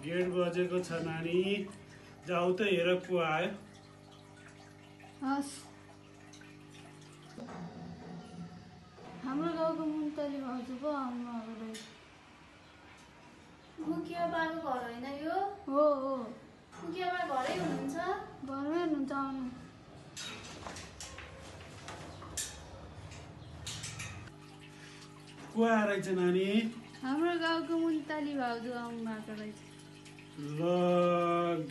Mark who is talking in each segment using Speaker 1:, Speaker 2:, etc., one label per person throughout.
Speaker 1: Get बजेको छ नानी, जाऊ त हेर को आयो।
Speaker 2: हस्। हाम्रो गाउँको मुन्तली भाउजू पो आउनु भएको रहेछ।
Speaker 3: मुखिया बाको घर होइन यो?
Speaker 2: हो हो,
Speaker 3: मुखिया बा घरै हुनुहुन्छ?
Speaker 2: घरमै हुनुहुन्छ, आउनु।
Speaker 1: को आएर रहेछ नानी?
Speaker 2: हाम्रो गाउँको मुन्तली भाउजू आउनु भएको रहेछ।
Speaker 1: ल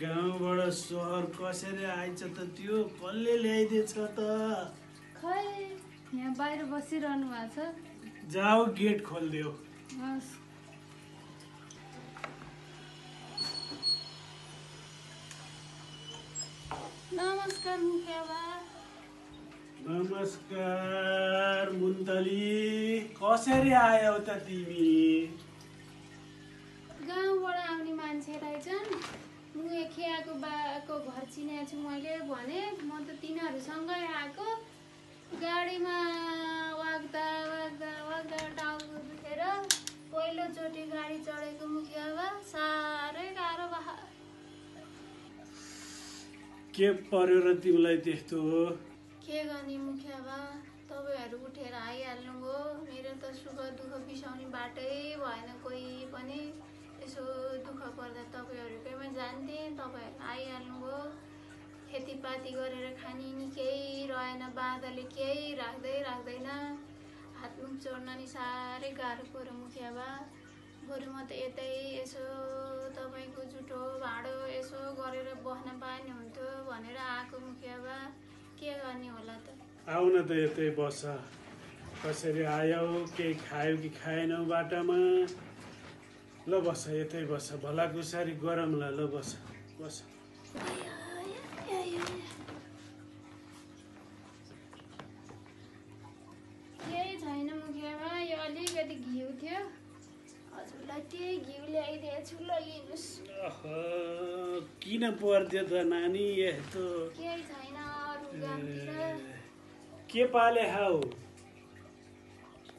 Speaker 1: गाउँबाट सहर कसरी आइछ त त्यो? कसले ल्याइदिएछ त?
Speaker 2: खै यहाँ बाहिर बसिरहनु भएको छ।
Speaker 1: जाऊ गेट खोलिदेऊ।
Speaker 2: हस्। नमस्कार मुखिया बा।
Speaker 1: नमस्कार मुन्तली, कसरी आयौ त तिमी?
Speaker 3: गाउँबाट आउने मान्छे रहेछन्। मुखियाको बाको घर चिनेको छु मैले भने, म त तिनीहरूसँगै आएको। गाडीमा वाग्दा वाग्दा वाग्दा टाउको दुखेर पहिलोचोटि गाडी चढेको मुखिया बा, साह्रै गाह्रो भा।
Speaker 1: के पर्यो र तिमीलाई त्यस्तो?
Speaker 3: के गर्ने मुखिया बा, तपाईँहरू उठेर आइहाल्नुभयो। मेरो त सुख दुःख बिसाउने बाटै भएन कोही पनि। यसो दुःख पर्दा तपाईँहरूकैमा जान्थेँ, तपाईँहरू आइहाल्नुभयो। खेतीपाती गरेर खाने नि केही रहेन, बाँधले केही राख्दैन। हातमुख जोड्न नि साह्रै गाह्रो पऱ्यो मुखिया बा। बरु म त यतै यसो तपाईँको जुठो भाँडो यसो गरेर बस्न पाए नि हुन्थ्यो भनेर आएको मुखिया बा। के गर्ने होला त?
Speaker 1: आऊ न त यतै बस। कसरी आयौ? केही खायौ कि खाएनौ बाटामा? ल बस, यतै बस, भलाकुसारी गरौँला। ल बस बस।
Speaker 3: केही छैन मुखिया बा, यो अलिकति घिउ थियो, हजुरलाई त्यही घिउ ल्याइदिएछु, लगिदिनुहोस्।
Speaker 1: किन पर्थ्यो त नानी यस्तो?
Speaker 3: केही छैन अरू गाउँतिर।
Speaker 1: के पाले हाउ?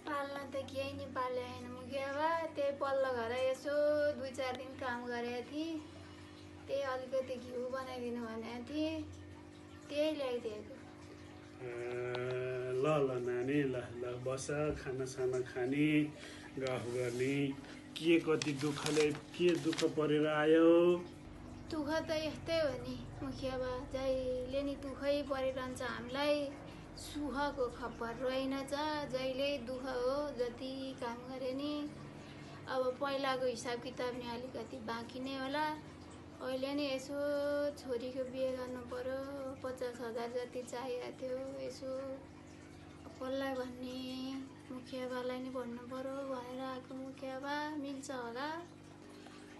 Speaker 3: पाल्न त केही नि पाले होइन मुखिया बा। त्यही पल्लो घर यसो 2-4 दिन काम गरेको थिएँ, त्यही अलिकति घिउ बनाइदिनु भनेको थिएँ, त्यही ल्याइदिएको।
Speaker 1: ल ल नानी, ल ल बस, खानासाना खाने, गफ गर्ने। के कति दुःखले, के दुःख परेर आयो?
Speaker 3: दुःख त यस्तै हो नि मुखिया बा, जहिले नि दुःखै परिरहन्छ हामीलाई। सुखको खबर रहेनछ, जहिले दुःख हो। जति काम गरे नि अब पहिलाको हिसाब किताब नि अलिकति बाँकी नै होला। अहिले नि यसो छोरीको बिहे गर्नु पर्यो, 50,000 जति चाहिएको थियो। यसो कसलाई भन्ने, मुखिया बालाई नि भन्नु पर्यो भनेर आएको मुखिया बा। मिल्छ होला?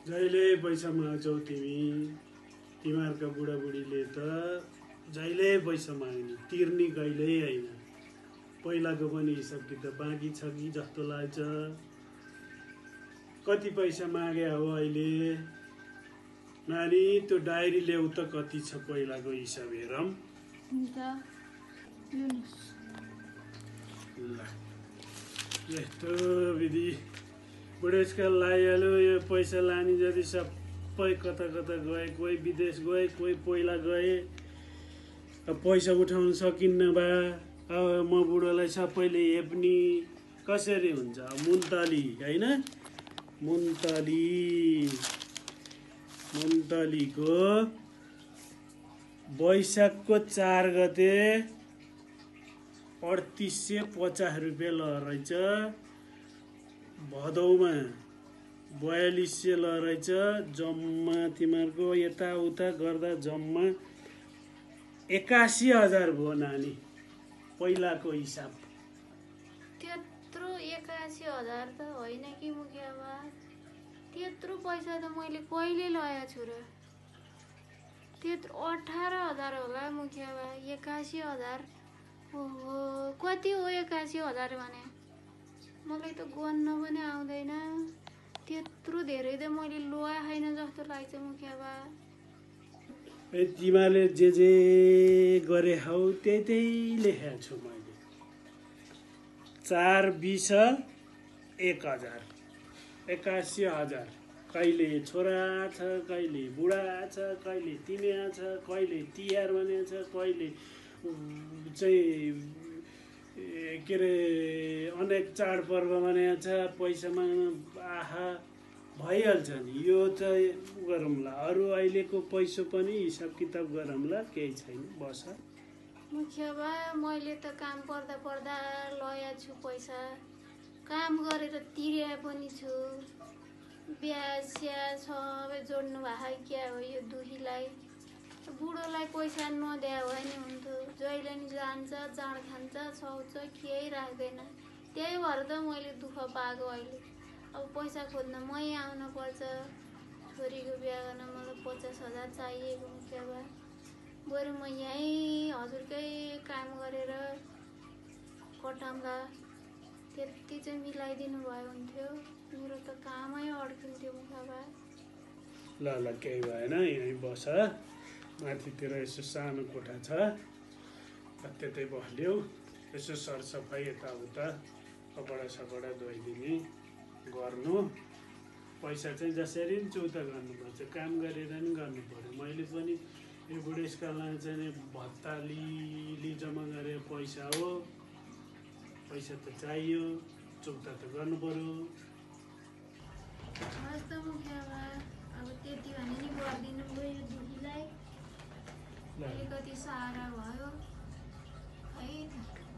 Speaker 1: जहिले पैसा माग्छौ तिमी। तिमीहरूका बुढाबुढीले त जहिले पैसा माग्ने, तिर्ने कहिल्यै होइन। पहिलाको पनि हिसाब किताब बाँकी छ कि जस्तो लाग्छ। कति पैसा मागे हो अहिले? नानी त्यो डायरी ल्याऊ त, कति छ पहिलाको हिसाब हेरौँ।
Speaker 2: हुन्छ, लिनुहोस्।
Speaker 1: ल यस्तो विधि बुढेसकाल लगाइहाल्यो। यो पैसा लाने जति सबै कता कता गए, कोही विदेश गए, कोही पहिला गए। अब पैसा उठाउन सकिन्न बा। अब म बुढोलाई सबैले हेप्ने, कसरी हुन्छ? मुन्तली होइन, मुन्तलीको वैशाखको 4 गते 3850 रुपियाँ ल रहेछ। भदौमा 4200 ल रहेछ। जम्मा तिमीहरूको यताउता गर्दा जम्मा 81,000 भयो नानी, पहिलाको हिसाब।
Speaker 3: त्यत्रो 81,000 त होइन कि मुखिया बा। त्यत्रो पैसा त मैले कहिले लगाएको छु र? त्यत्रो 18,000 होला मुखिया बा। 81,000? ओहो, कति हो 81,000 भने? मलाई त गन्न पनि आउँदैन। त्यत्रो धेरै त मैले लगाएको छैन जस्तो लाग्छ मुखिया बा।
Speaker 1: तिमीले जे गरे हौ त्यही लेखेको छु मैले। 4 20 1000 81,000 कहिले छोरा छ, कहिले बुढा छ, कहिले तिमिया छ, कहिले तिहार भनेको छ, कहिले चाहिँ के अरे अनेक चाडपर्व भनेको छ। पैसामा आहा भइहाल्छ नि। यो चाहिँ गरौँला, अरू अहिलेको पैसो पनि हिसाब किताब गरौँला, केही छैन, बस।
Speaker 3: मुखिया बा मैले त काम पर्दा पर्दा लया छु पैसा, काम गरेर तिरे पनि छु। ब्याज स्याज सबै जोड्नु भएको क्या हो यो दुखीलाई। बुढोलाई पैसा नदिया भए नि हुन्थ्यो। जहिले नि जान्छ, जाँड खान्छ, सुहाउँछ, केही राख्दैन। त्यही भएर त मैले दुःख पाएको अहिले। अब पैसा खोज्न मै आउनु पर्छ। छोरीको बिहा गर्न मलाई 50,000 चाहिएको मुखिया बा। बरु म यहीँ हजुरकै काम गरेर कटाउँला, त्यति चाहिँ मिलाइदिनु भयो हुन्थ्यो। मेरो त कामै अड्किन्थ्यो मुखिया बा।
Speaker 1: ल ल केही भएन, यहीँ बस। माथितिर यसो सानो कोठा छ, त्यतै बस्लियो। यसो सरसफाइ यताउता कपडा सपडा धोइदिने गर्नु। पैसा चाहिँ जसरी पनि चौता गर्नुपर्छ, काम गरेर नि गर्नु पर्यो। मैले पनि यो बुढेसकालमा चाहिँ भत्ता लिली जम्मा गरेर पैसा हो, पैसा त चाहियो, चौता त गर्नु पर्यो।
Speaker 3: हस् त मुखिया बा, अब त्यति भने नि गरिदिनु भयो यो दुखीलाई। अलिकति सहारा भयो है त।